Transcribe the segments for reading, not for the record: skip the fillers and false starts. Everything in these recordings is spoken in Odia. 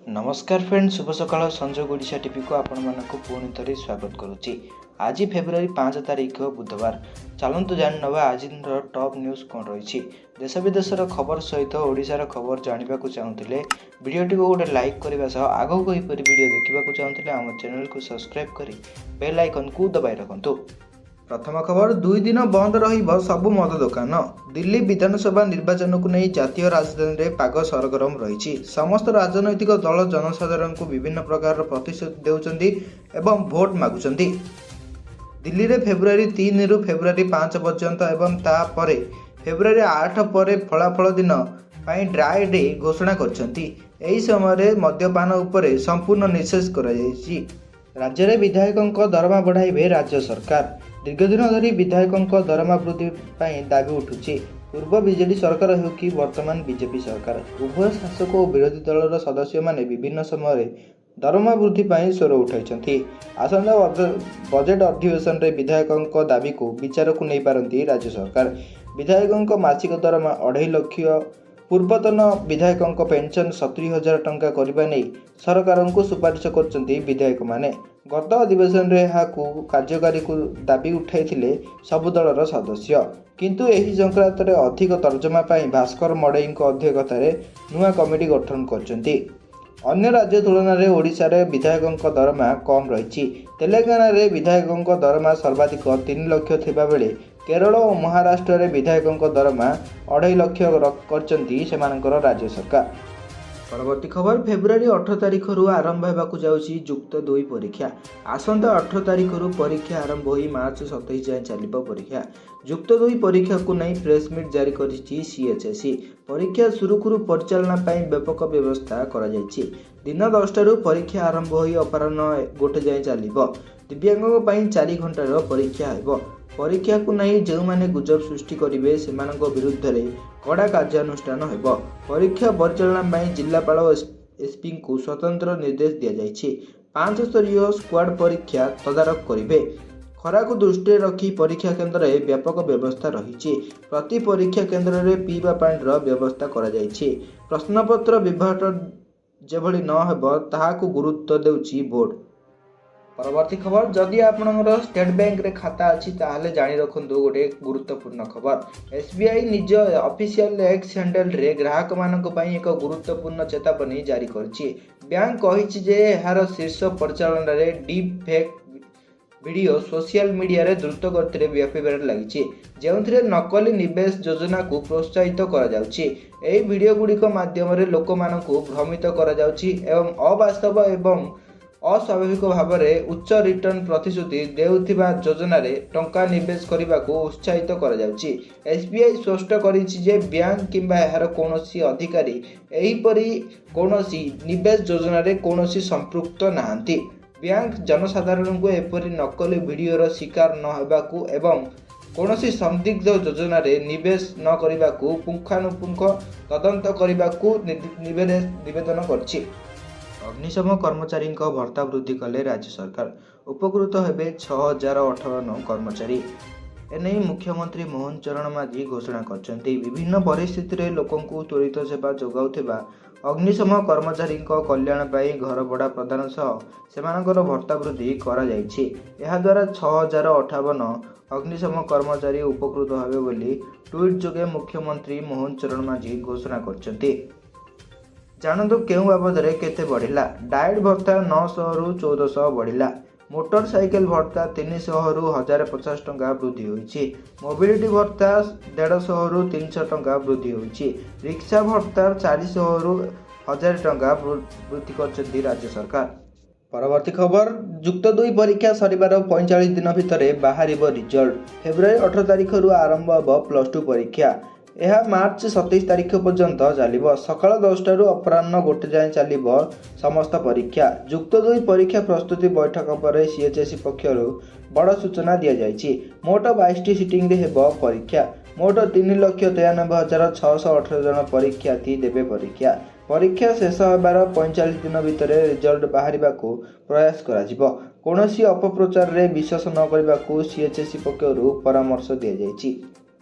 ନମସ୍କାର ଫ୍ରେଣ୍ଡ, ଶୁଭ ସକାଳ। ସଂଯୋଗ ଓଡ଼ିଶା ଟିଭିକୁ ଆପଣମାନଙ୍କୁ ପୁଣି ଥରେ ସ୍ୱାଗତ କରୁଛି। ଆଜି ଫେବୃଆରୀ 5 ତାରିଖ, ବୁଧବାର। ଚାଲନ୍ତୁ ଜାଣିନେବା ଆଜି ଦିନର ଟପ୍ ନ୍ୟୁଜ୍ କ'ଣ ରହିଛି। ଦେଶ ବିଦେଶର ଖବର ସହିତ ଓଡ଼ିଶାର ଖବର ଜାଣିବାକୁ ଚାହୁଁଥିଲେ ଭିଡ଼ିଓଟିକୁ ଗୋଟେ ଲାଇକ୍ କରିବା ସହ ଆଗକୁ ଏହିପରି ଭିଡ଼ିଓ ଦେଖିବାକୁ ଚାହୁଁଥିଲେ ଆମ ଚ୍ୟାନେଲକୁ ସବସ୍କ୍ରାଇବ୍ କରି ବେଲ୍ ଆଇକନ୍କୁ ଦବାଇ ରଖନ୍ତୁ। ପ୍ରଥମ ଖବର, 2 ଦିନ ବନ୍ଦ ରହିବ ସବୁ ମଦ ଦୋକାନ। ଦିଲ୍ଲୀ ବିଧାନସଭା ନିର୍ବାଚନକୁ ନେଇ ଜାତୀୟ ରାଜଧାନୀରେ ପାଗ ସରଗରମ ରହିଛି। ସମସ୍ତ ରାଜନୈତିକ ଦଳ ଜନସାଧାରଣଙ୍କୁ ବିଭିନ୍ନ ପ୍ରକାରର ପ୍ରତିଶ୍ରୁତି ଦେଉଛନ୍ତି ଏବଂ ଭୋଟ ମାଗୁଛନ୍ତି। ଦିଲ୍ଲୀରେ ଫେବୃଆରୀ 3ରୁ ଫେବୃଆରୀ 5 ପର୍ଯ୍ୟନ୍ତ ଏବଂ ତାପରେ ଫେବୃଆରୀ 8 ପରେ ଫଳାଫଳ ଦିନ ପାଇଁ ଡ୍ରାଏ ଡେ ଘୋଷଣା କରିଛନ୍ତି। ଏହି ସମୟରେ ମଦ୍ୟପାନ ଉପରେ ସମ୍ପୂର୍ଣ୍ଣ ନିଷେଧ କରାଯାଇଛି। ରାଜ୍ୟରେ ବିଧାୟକଙ୍କ ଦରମା ବଢ଼ାଇବେ ରାଜ୍ୟ ସରକାର। ଦୀର୍ଘଦିନ ଧରି ବିଧାୟକଙ୍କ ଦରମା ବୃଦ୍ଧି ପାଇଁ ଦାବି ଉଠୁଛି। ପୂର୍ବ ବିଜେଡି ସରକାର ହେଉ କି ବର୍ତ୍ତମାନ ବିଜେପି ସରକାର, ଉଭୟ ଶାସକ ଓ ବିରୋଧୀ ଦଳର ସଦସ୍ୟମାନେ ବିଭିନ୍ନ ସମୟରେ ଦରମା ବୃଦ୍ଧି ପାଇଁ ସ୍ୱର ଉଠାଇଛନ୍ତି। ଆସନ୍ତା ବଜେଟ୍ ଅଧିବେଶନରେ ବିଧାୟକଙ୍କ ଦାବିକୁ ବିଚାରକୁ ନେଇପାରନ୍ତି ରାଜ୍ୟ ସରକାର। ବିଧାୟକଙ୍କ ମାସିକ ଦରମା 2.5 ଲକ୍ଷ, ପୂର୍ବତନ ବିଧାୟକଙ୍କ ପେନ୍ସନ୍ 70,000 ଟଙ୍କା କରିବା ନେଇ ସରକାରଙ୍କୁ ସୁପାରିଶ କରିଛନ୍ତି ବିଧାୟକମାନେ। ଗତ ଅଧିବେଶନରେ ଏହାକୁ କାର୍ଯ୍ୟକାରୀକୁ ଦାବି ଉଠାଇଥିଲେ ସବୁ ଦଳର ସଦସ୍ୟ। କିନ୍ତୁ ଏହି ସଂକ୍ରାନ୍ତରେ ଅଧିକ ତର୍ଜମା ପାଇଁ ଭାସ୍କର ମଢ଼େଇଙ୍କ ଅଧ୍ୟକ୍ଷତାରେ ନୂଆ କମିଟି ଗଠନ କରିଛନ୍ତି। ଅନ୍ୟ ରାଜ୍ୟ ତୁଳନାରେ ଓଡ଼ିଶାରେ ବିଧାୟକଙ୍କ ଦରମା କମ୍ ରହିଛି। ତେଲେଙ୍ଗାନାରେ ବିଧାୟକଙ୍କ ଦରମା ସର୍ବାଧିକ 3 ଲକ୍ଷ ଥିବାବେଳେ କେରଳ ଓ ମହାରାଷ୍ଟ୍ରରେ ବିଧାୟକଙ୍କ ଦରମା 2.5 ଲକ୍ଷ କରିଛନ୍ତି ସେମାନଙ୍କର ରାଜ୍ୟ ସରକାର। ପରବର୍ତ୍ତୀ ଖବର, ଫେବୃଆରୀ 18 ତାରିଖରୁ ଆରମ୍ଭ ହେବାକୁ ଯାଉଛି ଯୁକ୍ତ ଦୁଇ ପରୀକ୍ଷା। ଆସନ୍ତା 18 ତାରିଖରୁ ପରୀକ୍ଷା ଆରମ୍ଭ ହୋଇ ମାର୍ଚ୍ଚ 27 ଯାଏଁ ଚାଲିବ ପରୀକ୍ଷା। ଯୁକ୍ତ ଦୁଇ ପରୀକ୍ଷାକୁ ନେଇ ପ୍ରେସମିଟ୍ ଜାରି କରିଛି ସିଏଚ୍ଏସ୍ଇ। ପରୀକ୍ଷା ସୁରୁଖୁରୁ ପରିଚାଳନା ପାଇଁ ବ୍ୟାପକ ବ୍ୟବସ୍ଥା କରାଯାଇଛି। ଦିନ 10ଟାରୁ ପରୀକ୍ଷା ଆରମ୍ଭ ହୋଇ ଅପରାହ୍ନ 1 ଯାଏଁ ଚାଲିବ। ଦିବ୍ୟାଙ୍ଗଙ୍କ ପାଇଁ 4 ଘଣ୍ଟାର ପରୀକ୍ଷା ହେବ। ପରୀକ୍ଷାକୁ ନେଇ ଯେଉଁମାନେ ଗୁଜବ ସୃଷ୍ଟି କରିବେ, ସେମାନଙ୍କ ବିରୁଦ୍ଧରେ କଡ଼ା କାର୍ଯ୍ୟାନୁଷ୍ଠାନ ହେବ। ପରୀକ୍ଷା ପରିଚାଳନା ପାଇଁ ଜିଲ୍ଲାପାଳ ଓ ଏସ୍ପିଙ୍କୁ ସ୍ୱତନ୍ତ୍ର ନିର୍ଦ୍ଦେଶ ଦିଆଯାଇଛି। ପାଞ୍ଚ ସ୍ତରୀୟ ସ୍କ୍ୱାଡ୍ ପରୀକ୍ଷା ତଦାରଖ କରିବେ। ଖରାକୁ ଦୃଷ୍ଟିରେ ରଖି ପରୀକ୍ଷା କେନ୍ଦ୍ରରେ ବ୍ୟାପକ ବ୍ୟବସ୍ଥା ରହିଛି। ପ୍ରତି ପରୀକ୍ଷା କେନ୍ଦ୍ରରେ ପିଇବା ପାଣିର ବ୍ୟବସ୍ଥା କରାଯାଇଛି। ପ୍ରଶ୍ନପତ୍ର ବିଭ୍ରାଟ ଯେଭଳି ନ ହେବ, ତାହାକୁ ଗୁରୁତ୍ୱ ଦେଉଛି ବୋର୍ଡ। ପରବର୍ତ୍ତୀ ଖବର, ଯଦି ଆପଣଙ୍କର ଷ୍ଟେଟ୍ ବ୍ୟାଙ୍କରେ ଖାତା ଅଛି, ତାହେଲେ ଜାଣି ରଖନ୍ତୁ ଗୋଟେ ଗୁରୁତ୍ୱପୂର୍ଣ୍ଣ ଖବର। ଏସ୍ବିଆଇ ନିଜ ଅଫିସିଆଲ ଏକ୍ସ ହ୍ୟାଣ୍ଡେଲରେ ଗ୍ରାହକମାନଙ୍କ ପାଇଁ ଏକ ଗୁରୁତ୍ୱପୂର୍ଣ୍ଣ ଚେତାବନୀ ଜାରି କରିଛି। ବ୍ୟାଙ୍କ କହିଛି ଯେ ଏହାର ଶୀର୍ଷ ପରିଚାଳନାରେ ଡିପ୍ ଫେକ୍ ଭିଡ଼ିଓ ସୋସିଆଲ ମିଡ଼ିଆରେ ଦ୍ରୁତ ଗତିରେ ବ୍ୟାପିବାରେ ଲାଗିଛି, ଯେଉଁଥିରେ ନକଲି ନିବେଶ ଯୋଜନାକୁ ପ୍ରୋତ୍ସାହିତ କରାଯାଉଛି। ଏହି ଭିଡ଼ିଓ ଗୁଡ଼ିକ ମାଧ୍ୟମରେ ଲୋକମାନଙ୍କୁ ଭ୍ରମିତ କରାଯାଉଛି ଏବଂ ଅବାସ୍ତବ ଏବଂ ଅସ୍ୱାଭାବିକ ଭାବରେ ଉଚ୍ଚ ରିଟର୍ଣ୍ଣ ପ୍ରତିଶ୍ରୁତି ଦେଉଥିବା ଯୋଜନାରେ ଟଙ୍କା ନିବେଶ କରିବାକୁ ଉତ୍ସାହିତ କରାଯାଉଛି। ଏସ୍ବିଆଇ ସ୍ପଷ୍ଟ କରିଛି ଯେ ବ୍ୟାଙ୍କ କିମ୍ବା ଏହାର କୌଣସି ଅଧିକାରୀ ଏହିପରି କୌଣସି ନିବେଶ ଯୋଜନାରେ କୌଣସି ସମ୍ପୃକ୍ତ ନାହାନ୍ତି। ବ୍ୟାଙ୍କ ଜନସାଧାରଣଙ୍କୁ ଏପରି ନକଲି ଭିଡ଼ିଓର ଶିକାର ନ ହେବାକୁ ଏବଂ କୌଣସି ସନ୍ଦିଗ୍ଧ ଯୋଜନାରେ ନିବେଶ ନ କରିବାକୁ ପୁଙ୍ଖାନୁପୁଙ୍ଖ ତଦନ୍ତ କରିବାକୁ ନିବେଦନ କରିଛି। ଅଗ୍ନିଶମ କର୍ମଚାରୀଙ୍କ ଭତ୍ତା ବୃଦ୍ଧି କଲେ ରାଜ୍ୟ ସରକାର। ଉପକୃତ ହେବେ 6058 କର୍ମଚାରୀ। ଏନେଇ ମୁଖ୍ୟମନ୍ତ୍ରୀ ମୋହନ ଚରଣ ମାଝୀ ଘୋଷଣା କରିଛନ୍ତି। ବିଭିନ୍ନ ପରିସ୍ଥିତିରେ ଲୋକଙ୍କୁ ତ୍ୱରିତ ସେବା ଯୋଗାଉଥିବା ଅଗ୍ନିଶମ କର୍ମଚାରୀଙ୍କ କଲ୍ୟାଣ ପାଇଁ ଘର ଭଡ଼ା ପ୍ରଦାନ ସହ ସେମାନଙ୍କର ଭତ୍ତା ବୃଦ୍ଧି କରାଯାଇଛି। ଏହାଦ୍ୱାରା 6058 ଅଗ୍ନିଶମ କର୍ମଚାରୀ ଉପକୃତ ହେବେ ବୋଲି ଟ୍ୱିଟ୍ ଯୋଗେ ମୁଖ୍ୟମନ୍ତ୍ରୀ ମୋହନ ଚରଣ ମାଝୀ ଘୋଷଣା କରିଛନ୍ତି। ଜାଣନ୍ତୁ କେଉଁ ବାବଦରେ କେତେ ବଢ଼ିଲା। ଡାଏଟ୍ ଭତ୍ତା 900ରୁ 1400 ବଢ଼ିଲା। ମୋଟର ସାଇକେଲ ଭତ୍ତା 300ରୁ 1050 ଟଙ୍କା ବୃଦ୍ଧି ହୋଇଛି। ମୋବିଲିଟି ଭତ୍ତା 150ରୁ 300 ଟଙ୍କା ବୃଦ୍ଧି ହୋଇଛି। ରିକ୍ସା ଭତ୍ତା 400ରୁ 1000 ଟଙ୍କା ବୃଦ୍ଧି କରିଛନ୍ତି ରାଜ୍ୟ ସରକାର। ପରବର୍ତ୍ତୀ ଖବର, ଯୁକ୍ତ ଦୁଇ ପରୀକ୍ଷା ସରିବାର 45 ଦିନ ଭିତରେ ବାହାରିବ ରିଜଲ୍ଟ। ଫେବୃଆରୀ 18 ତାରିଖରୁ ଆରମ୍ଭ ହେବ ପ୍ଲସ୍ ଟୁ ପରୀକ୍ଷା। ଏହା ମାର୍ଚ୍ଚ 27 ତାରିଖ ପର୍ଯ୍ୟନ୍ତ ଚାଲିବ। ସକାଳ 10ଟାରୁ ଅପରାହ୍ନ 1 ଯାଏଁ ଚାଲିବ ସମସ୍ତ ପରୀକ୍ଷା। ଯୁକ୍ତ ଦୁଇ ପରୀକ୍ଷା ପ୍ରସ୍ତୁତି ବୈଠକ ପରେ ସିଏଚ୍ଏସ୍ଇ ପକ୍ଷରୁ ବଡ଼ ସୂଚନା ଦିଆଯାଇଛି। ମୋଟ 22ଟି ସିଟିଂରେ ହେବ ପରୀକ୍ଷା। ମୋଟ 3,93,618 ଜଣ ପରୀକ୍ଷାର୍ଥୀ ଦେବେ ପରୀକ୍ଷା। ପରୀକ୍ଷା ଶେଷ ହେବାର 45 ଦିନ ଭିତରେ ରେଜଲ୍ଟ ବାହାରିବାକୁ ପ୍ରୟାସ କରାଯିବ। କୌଣସି ଅପପ୍ରଚାରରେ ବିଶ୍ୱାସ ନ କରିବାକୁ ସିଏଚ୍ଏସ୍ଇ ପକ୍ଷରୁ ପରାମର୍ଶ ଦିଆଯାଇଛି।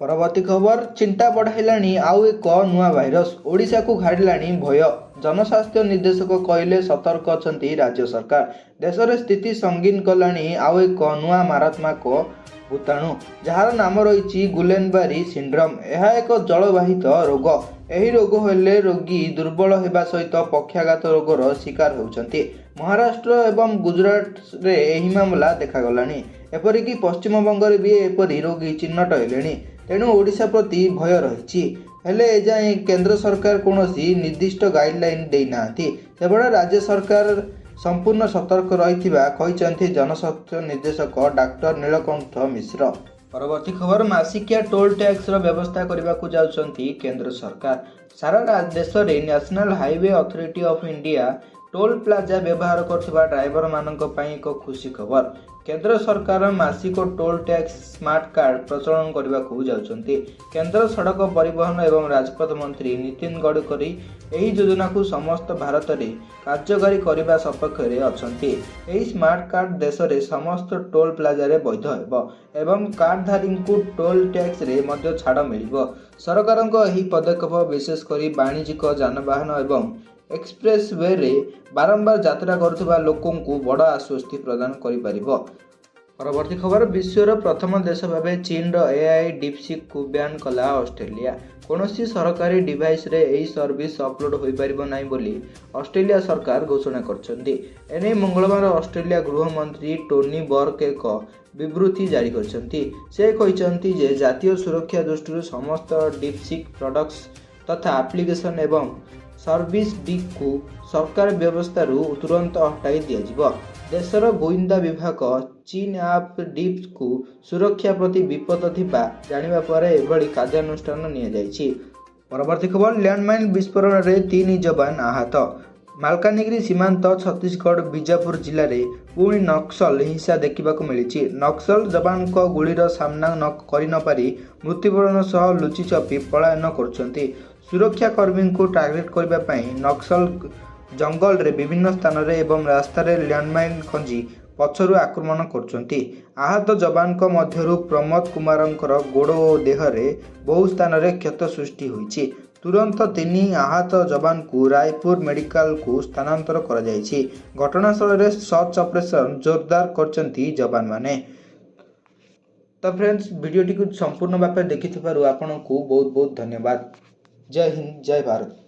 ପରବର୍ତ୍ତୀ ଖବର, ଚିନ୍ତା ବଢ଼ାଇଲାଣି ଆଉ ଏକ ନୂଆ ଭାଇରସ। ଓଡ଼ିଶାକୁ ଘାରିଲାଣି ଭୟ। ଜନସ୍ୱାସ୍ଥ୍ୟ ନିର୍ଦ୍ଦେଶକ କହିଲେ, ସତର୍କ ଅଛନ୍ତି ରାଜ୍ୟ ସରକାର। ଦେଶରେ ସ୍ଥିତି ସଙ୍ଗୀନ କଲାଣି ଆଉ ଏକ ନୂଆ ମାରାତ୍ମକ ଭୂତାଣୁ, ଯାହାର ନାମ ରହିଛି ଗୁଲେନବାରୀ ସିଣ୍ଡ୍ରୋମ। ଏହା ଏକ ଜଳବାହିତ ରୋଗ। ଏହି ରୋଗ ହେଲେ ରୋଗୀ ଦୁର୍ବଳ ହେବା ସହିତ ପକ୍ଷାଘାତ ରୋଗର ଶିକାର ହେଉଛନ୍ତି। ମହାରାଷ୍ଟ୍ର ଏବଂ ଗୁଜରାଟରେ ଏହି ମାମଲା ଦେଖାଗଲାଣି। ଏପରିକି ପଶ୍ଚିମବଙ୍ଗରେ ବି ଏପରି ରୋଗୀ ଚିହ୍ନଟ ହେଲେଣି। ତେଣୁ ଓଡ଼ିଶା ପ୍ରତି ଭୟ ରହିଛି। ହେଲେ ଏଯାଏଁ କେନ୍ଦ୍ର ସରକାର କୌଣସି ନିର୍ଦ୍ଦିଷ୍ଟ ଗାଇଡଲାଇନ ଦେଇନାହାନ୍ତି। ସେପଟେ ରାଜ୍ୟ ସରକାର ସମ୍ପୂର୍ଣ୍ଣ ସତର୍କ ରହିଥିବା କହିଛନ୍ତି ଜନସ୍ୱାସ୍ଥ୍ୟ ନିର୍ଦ୍ଦେଶକ ଡାକ୍ତର ନୀଳକଣ୍ଠ ମିଶ୍ର। ପରବର୍ତ୍ତୀ ଖବର, ମାସିକିଆ ଟୋଲ୍ ଟ୍ୟାକ୍ସର ବ୍ୟବସ୍ଥା କରିବାକୁ ଯାଉଛନ୍ତି କେନ୍ଦ୍ର ସରକାର। ସାରା ଦେଶରେ National Highway Authority of India toll plaza ବ୍ୟବହାର କରୁଥିବା ଡ୍ରାଇଭରମାନଙ୍କ ପାଇଁ ଏକ ଖୁସି ଖବର। କେନ୍ଦ୍ର ସରକାର ମାସିକ ଟୋଲ୍ ଟ୍ୟାକ୍ସ ସ୍ମାର୍ଟ କାର୍ଡ ପ୍ରଚଳନ କରିବାକୁ ଯାଉଛନ୍ତି। କେନ୍ଦ୍ର ସଡ଼କ ପରିବହନ ଏବଂ ରାଜପଥ ମନ୍ତ୍ରୀ ନୀତିନ ଗଡ଼କରୀ ଏହି ଯୋଜନାକୁ ସମସ୍ତ ଭାରତରେ କାର୍ଯ୍ୟକାରୀ କରିବା ସପକ୍ଷରେ ଅଛନ୍ତି। ଏହି ସ୍ମାର୍ଟ କାର୍ଡ ଦେଶରେ ସମସ୍ତ ଟୋଲ୍ ପ୍ଲାଜାରେ ବୈଧ ହେବ ଏବଂ କାର୍ଡଧାରୀଙ୍କୁ ଟୋଲ୍ ଟ୍ୟାକ୍ସରେ ମଧ୍ୟ ଛାଡ଼ ମିଳିବ। ସରକାରଙ୍କ ଏହି ପଦକ୍ଷେପ ବିଶେଷ କରି ବାଣିଜ୍ୟିକ ଯାନବାହନ ଏବଂ ଏକ୍ସପ୍ରେସୱେରେ ବାରମ୍ବାର ଯାତ୍ରା କରୁଥିବା ଲୋକଙ୍କୁ ବଡ଼ ଆଶ୍ୱସ୍ତି ପ୍ରଦାନ କରିପାରିବ। ପରବର୍ତ୍ତୀ ଖବର, ବିଶ୍ୱର ପ୍ରଥମ ଦେଶ ଭାବେ ଚୀନର ଏଆଇ ଡିପସିକ୍କୁ ବ୍ୟାନ୍ କଲା ଅଷ୍ଟ୍ରେଲିଆ। କୌଣସି ସରକାରୀ ଡିଭାଇସରେ ଏହି ସର୍ଭିସ ଅପଲୋଡ୍ ହୋଇପାରିବ ନାହିଁ ବୋଲି ଅଷ୍ଟ୍ରେଲିଆ ସରକାର ଘୋଷଣା କରିଛନ୍ତି। ଏନେଇ ମଙ୍ଗଳବାର ଅଷ୍ଟ୍ରେଲିଆ ଗୃହମନ୍ତ୍ରୀ ଟୋନି ବର୍କ ଏକ ବିବୃତ୍ତି ଜାରି କରିଛନ୍ତି। ସେ କହିଛନ୍ତି ଯେ ଜାତୀୟ ସୁରକ୍ଷା ଦୃଷ୍ଟିରୁ ସମସ୍ତ ଡିପସିକ୍ ପ୍ରଡକ୍ଟସ ତଥା ଆପ୍ଲିକେସନ ଏବଂ ସର୍ଭିସ ଡିକୁ ସରକାର ବ୍ୟବସ୍ଥାରୁ ତୁରନ୍ତ ହଟାଇ ଦିଆଯିବ। ଦେଶର ଗୁଇନ୍ଦା ବିଭାଗ ଚୀନ ଆପ୍ ଡିପ୍ସକୁ ସୁରକ୍ଷା ପ୍ରତି ବିପଦ ଥିବା ଜାଣିବା ପରେ ଏଭଳି କାର୍ଯ୍ୟାନୁଷ୍ଠାନ ନିଆଯାଇଛି। ପରବର୍ତ୍ତୀ ଖବର, ଲ୍ୟାଣ୍ଡମାଇନ୍ ବିସ୍ଫୋରଣରେ ତିନି ଯବାନ ଆହତ। ମାଲକାନଗିରି ସୀମାନ୍ତ ଛତିଶଗଡ଼ ବିଜାପୁର ଜିଲ୍ଲାରେ ପୁଣି ନକ୍ସଲ ହିଂସା ଦେଖିବାକୁ ମିଳିଛି। ନକ୍ସଲ ଯବାନଙ୍କ ଗୁଳିର ସାମ୍ନା କରିନପାରି ମୃତ୍ୟୁବରଣ ସହ ଲୁଚି ଛପି ପଳାୟନ କରୁଛନ୍ତି। ସୁରକ୍ଷାକର୍ମୀଙ୍କୁ ଟାର୍ଗେଟ କରିବା ପାଇଁ ନକ୍ସଲ ଜଙ୍ଗଲରେ ବିଭିନ୍ନ ସ୍ଥାନରେ ଏବଂ ରାସ୍ତାରେ ଲ୍ୟାଣ୍ଡମାଇନ୍ ଖଞ୍ଜି ପଛରୁ ଆକ୍ରମଣ କରୁଛନ୍ତି। ଆହତ ଯବାନଙ୍କ ମଧ୍ୟରୁ ପ୍ରମୋଦ କୁମାରଙ୍କର ଗୋଡ଼ ଓ ଦେହରେ ବହୁ ସ୍ଥାନରେ କ୍ଷତ ସୃଷ୍ଟି ହୋଇଛି। ତୁରନ୍ତ ତିନି ଆହତ ଯବାନଙ୍କୁ ରାୟପୁର ମେଡିକାଲକୁ ସ୍ଥାନାନ୍ତର କରାଯାଇଛି। ଘଟଣାସ୍ଥଳରେ ସର୍ଚ୍ଚ ଅପରେସନ ଜୋରଦାର କରିଛନ୍ତି ଯବାନମାନେ। ତ ଫ୍ରେଣ୍ଡସ୍, ଭିଡ଼ିଓଟିକୁ ସମ୍ପୂର୍ଣ୍ଣ ଭାବେ ଦେଖିଥିବାରୁ ଆପଣଙ୍କୁ ବହୁତ ବହୁତ ଧନ୍ୟବାଦ। ଜୟ ହିନ୍ଦ, ଜୟ ଭାରତ।